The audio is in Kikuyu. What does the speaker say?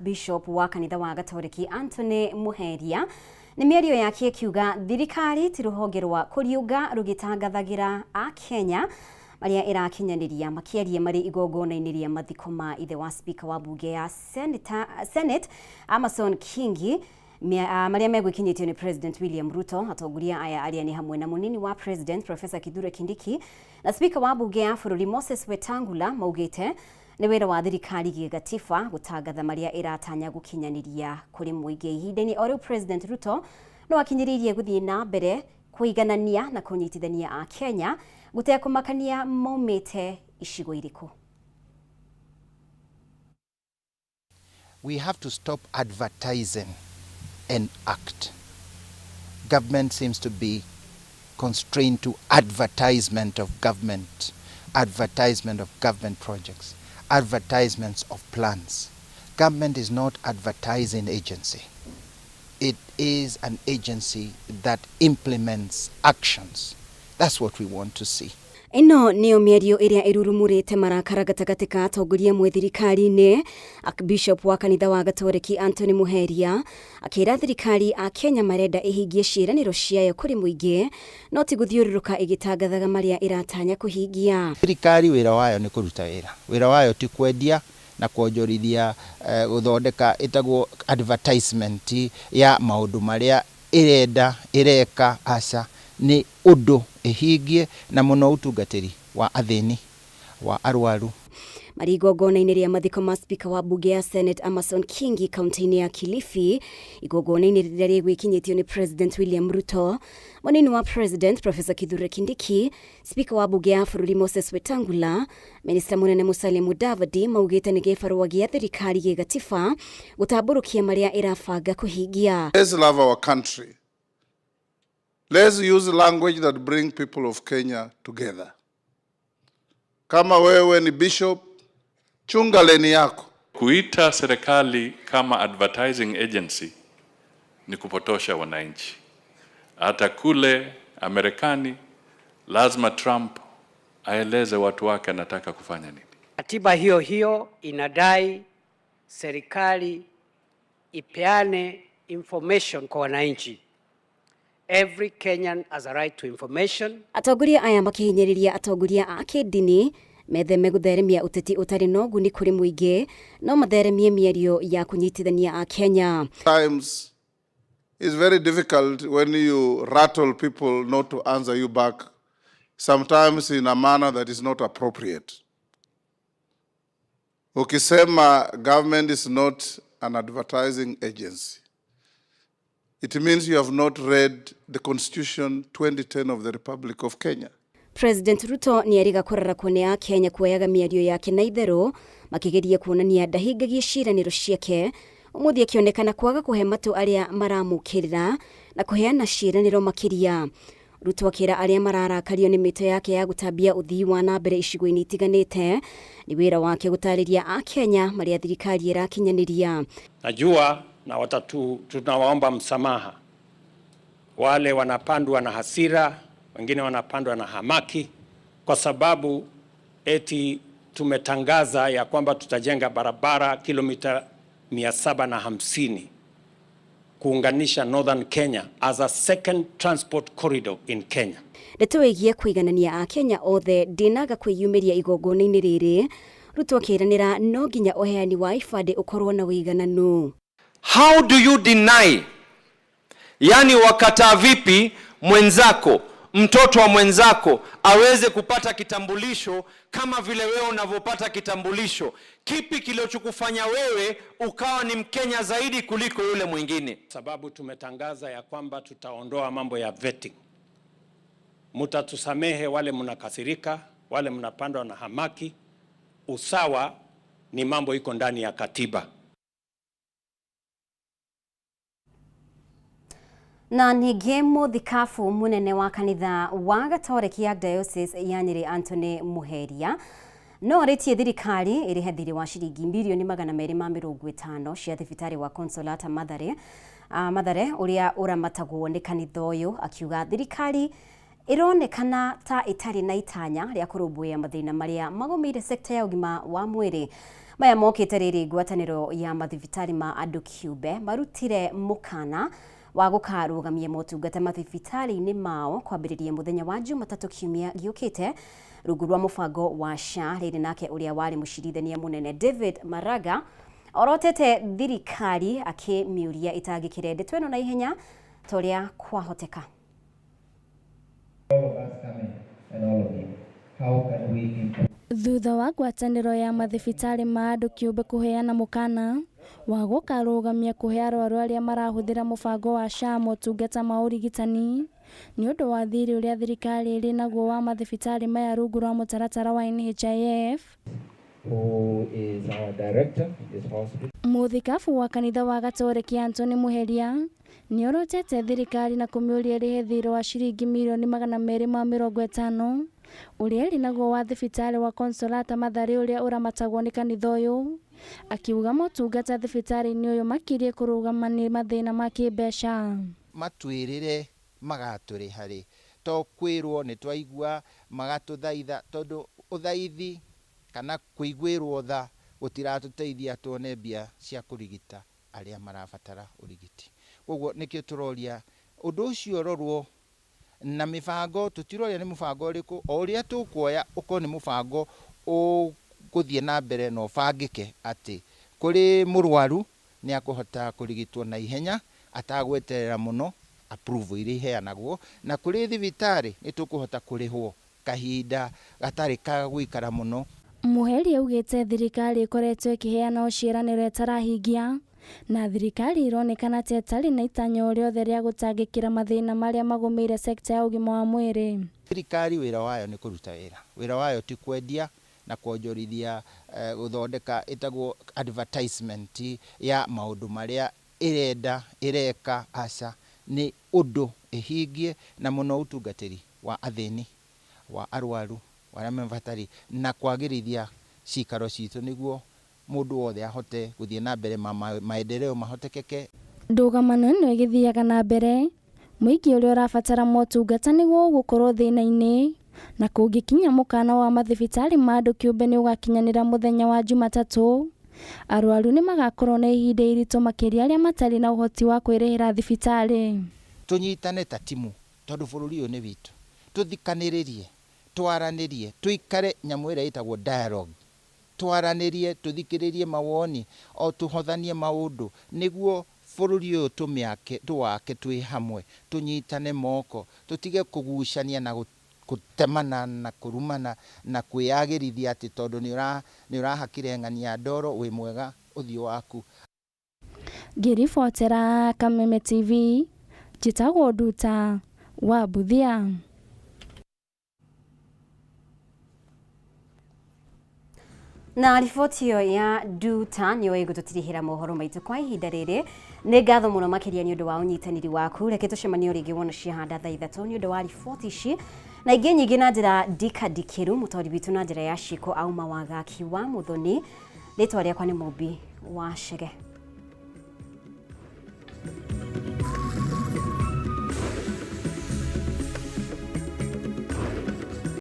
Bishop wa kanitha wa Gatoreki Anthony Muheria nĩ mĩario yake akiuga thirikari ti rũhonge rwa kũriũnga rũgĩtangathagira a Kenya marĩa ĩrakinyanĩria. Makĩaria marĩ igongona-inĩ rĩa mathiko ma ithe wa speaker wa bunge ya Senate Amason Kingi, marĩa megwĩkinyĩtio nĩ President William Ruto. Atongoria aya arĩa nĩ hamwe na mũnini wa President Professor Kithure Kindiki na speaker wa bunge ya bũrũri Moses Wetangula maugĩte nĩ wĩra wa thirikari gĩgatiba gũtangatha marĩa ĩratanya gũkinyanĩria kũrĩ mũingĩ. Ihinda-inĩ o rĩu President Ruto no akinyĩrĩirie gũthiĩ na mbere kũiganania na kũnyitithania a Kenya gũtekũmakania maumĩte icigo irĩkũ. We have to stop advertising and act. Government seems to be constrained to advertisement of government, advertisement of government projects, advertisements of plans. Government is not advertising agency. It is an agency that implements actions. That's what we want to see. Ĩno nĩyo mĩario ĩrĩa ĩrurumũrĩte marakara gatagatĩ ka atongoria amwe thirikari-inĩ. Archbishop wa kanitha wa Gatoreki Anthony Muheria akĩra thirikari a Kenya marenda ĩhingie ciĩranĩro ciayo kũrĩ mũingĩ, no ti gũthiũrũrũka ĩgĩtangathaga marĩa ĩratanya kũhingia. Thirikari wĩra wayo nĩ kũruta wĩra. Wĩra wayo ti kwendia na kuonjorithia, gũthondeka ĩtagwo advertisement ya maũndũ marĩa ĩrenda ĩreka, aca, nĩ ũndũ ĩhingie, na mũno ũtungatĩri wa athĩni, wa arwaru. Marĩ igongona-inĩ rĩa mathiko ma speaker wa bunge ya Senate Amason Kingi kaunti-inĩ ya Kilifi, igongona-inĩ rĩrĩa rĩgwĩkinyĩtio nĩ President William Ruto, mũnini wa President Professor Kithure Kindiki, speaker wa bunge ya bũrũri Moses Wetangula, Minista mũnene Musalia Mudavadi maugĩte nĩ gĩbarũa gĩa thirikari gĩgatiba gũtambũrũkia marĩa ĩrabanga kũhingia. Let's love our country. Let's use language that bring people of Kenya together. Kama wewe ni bishop, chunga leni yako. Kuita serikali kama advertising agency ni kupotosha wananchi. Hata kule Amerikani lazima Trump aeleze watu wake anataka kufanya nini. Katiba hiyo hiyo inadai serikali ipeane information kwa wananchi. Every Kenyan has a right to information. Atongoria aya makĩhinyĩrĩria atongoria a kĩndini metheme gũtheremia ũteti ũtarĩ na ũguni kũrĩ mũingĩ, no matheremie mĩario ya kũnyitithania a Kenya. Times it's very difficult when you rattle people not to answer you back, sometimes in a manner that is not appropriate. Ukisema government is not an advertising agency, it means you have not read the Constitution 2010 of the Republic of Kenya. President Ruto nĩ erĩga kũrarakwo nĩ a Kenya kuoyaga mĩario yake na itherũ makĩgeria kuonania ndahingagia ciĩranĩro ciake. Ũmũthĩ akĩonekana kwaga kũhe matũ arĩa maramũkĩrĩra na kũheana ciĩranĩro makĩria. Ruto akĩra arĩa mararakario nĩ mĩto yake ya gũtambia ũthii wa na mbere icigo-inĩ itiganĩte nĩ wĩra wake gũtarĩria a Kenya marĩa thirikari ĩrakinyanĩria. Najua na watatu, tunawaomba msamaha wale wanapandwa na hasira, wengine wanapandwa na hamaki, kwa sababu eti tumetangaza ya kwamba tutajenga barabara kilomita 750 kuunganisha Northern Kenya as a second transport corridor in Kenya. Ndeto ĩgiĩ kũiganania a Kenya othe ndĩnaga kwĩyumĩria igongona-inĩ rĩrĩ. Ruto akĩranĩra no nginya ũheani wa ibandĩ ũkorwo na ũigananu. How do you deny? Yani wakataa vipi mwenzako, mtoto wa mwenzako aweze kupata kitambulisho kama vile wewe unavyopata kitambulisho? Kipi kilichokufanya wewe ukawa ni Mkenya zaidi kuliko yule mwingine? Sababu tumetangaza ya kwamba tutaondoa mambo ya vetting. Mutatusamehe wale mnakasirika, wale mnapandwa na hamaki. Usawa ni mambo iko ndani ya katiba. Na ningĩ mũthikabu mũnene wa kanitha wa Gatoreki ya Diocese ya Nyĩrĩ Anthony Muheria no arĩtie thirikari ĩrĩhe thirĩ wa ciringi mirioni 250 cia thibitarĩ wa Consolata Mathare ũrĩa ũramatagwo nĩ kanitha ũyũ, akiuga thirikari ĩronekana ta ĩtarĩ na itanya rĩa kũrũmbũiya mathĩna marĩa magũmĩire sekta ya ũgima wa mwĩrĩ. Maya mokĩte rĩrĩ ngwatanĩro ya mathibitarĩ ma andũ kĩũmbe marutire mũkana wa gũkarũgamia motungata mathibitarĩ-inĩ mao kwambĩrĩria mũthenya wa Jumatatũ kiumia gĩũkĩte rungu rwa mũbango wa SHA. Rĩrĩ nake ũrĩa warĩ mũcirithania mũnene David Maraga orotete thirikari akĩmĩũria ĩtangĩkĩre ndeto ĩno na ihenya ta ũrĩa kwahoteka. Thutha wa ngwatanĩro ya mathibitarĩ ma andũ kĩũmbe kũheana mũkana wa gũkarũgamia kũhe arwaru arĩa marahũthĩra mũbango wa SHA motungata ma ũrigitani nĩ ũndũ wa thirĩ ũrĩa thirikari ĩrĩ naguo wa mathibitarĩ maya rungu rwa mũtaratara wa NHIF. Who is our director in this hospital. Mũthikabu wa kanitha wa Gatoreki Anthony Muheria nĩorotete thirikari na kũmĩũria ĩrĩhe thirĩ wa ciringi mirioni 250 ũrĩa ĩrĩ naguo wa thibitarĩ wa Consolata Mathare ũrĩa ũramatagwo nĩ kanitha ũyũ, akiuga motungata thibitarĩ-inĩ ũyũ makirie kũrũgama nĩ mathĩna ma kĩmbeca. Matwĩrĩre magatũrĩha rĩ, to kwĩrwo nĩ twaigua magatũthaitha, tondũ ũthaithi kana kũiguĩrwo tha gũtiratũteithia tuone mbia cia kũrigita arĩa marabatara ũrigiti. Koguo nĩkĩo tũroria ũndũ ũcio ũrorwo na mĩbango, tũtiroria nĩ mũbango ũrĩkũ, o ũrĩa tũkuoya ũkorwo nĩ mũbango ũgũthiĩ na mbere na ũbangĩke atĩ kũrĩ mũrwaru nĩ akũhota kũrigitwo na ihenya atagweterera mũno approval iria iheanagwo, na kũrĩ thibitarĩ nĩ tũkũhota kũrĩhwo kahinda gatarĩ ka gũikara mũno. Muheria augĩte thirikari ĩkoretwo ĩkĩheana o ciĩranĩro ĩtarahingia na thirikari ĩronekana ta ĩtarĩ na itanya o rĩothe rĩa gũtangĩkĩra mathĩna marĩa magũmĩire sekta ya ũgima wa mwĩrĩ. Thirikari wĩra wayo nĩ kũruta wĩra, wĩra wayo ti kwendia na kuonjorithia, gũthondeka ĩtagwo advertisement ya maũndũ marĩa ĩrenda ĩreka, aca nĩ ũndũ ĩhingie, na mũno ũtungatĩri wa athĩni, wa arwaru, wa arĩa mebatari, na kwagĩrithia cikaro citũ nĩguo mũndũ wothe ahote gũthiĩ na mbere maendeleo mahotekeke. Ndũgamano ĩno ĩgĩthiaga na mbere, mũingĩ ũrĩa ũrabatara motungata nĩguo ũgũkorwo thĩna-inĩ, na kũngĩkinya mũkana wa mathibitarĩ ma andũ kĩũmbe nĩ ũgakinyanĩra mũthenya wa Jumatatũ, arwaru nĩ magakorwo na ihinda iritũ makĩria arĩa matarĩ na ũhoti wa kwĩrĩhĩra thibitarĩ. Tũnyitane ta timu tondũ bũrũri ũyũ nĩ witũ, tũthikanĩrĩrie, twaranĩrie, tũikare nyamũ ĩrĩa ĩtagwo dialogue, twaranĩrie, tũthikĩrĩrie mawoni o tũhothanie maũndũ nĩguo bũrũri ũyũ tũmĩake, tũwake twĩ hamwe, tũnyitane moko, tũtige kũgucania na gũtemana na kũrumana na kwĩyagĩrithia atĩ tondũ nĩ ũrahakire ng'ania ndoro wĩ mwega ũthiũ waku. Ngĩribotera Kameme TV, njĩtagwo Nduta wa Mbuthia. Na riboti ĩyo ya Nduta nĩyo ĩgũtũtirihĩra mohoro maitũ kwa ihinda rĩrĩ. Nĩ ngatho mũno makĩria nĩ ũndũ wa ũnyitanĩri waku. Reke tũcemanie rĩngĩ wona ciahanda thaa 3 nĩ ũndũ wa riboti ici na ingĩ nyingĩ na njĩra ndikandikĩru. Mũtaũri witũ na njĩra ya ciĩko auma Wagaki wa Muthoni. Rĩtwa rĩakwa nĩ Mũmbi wa Chege.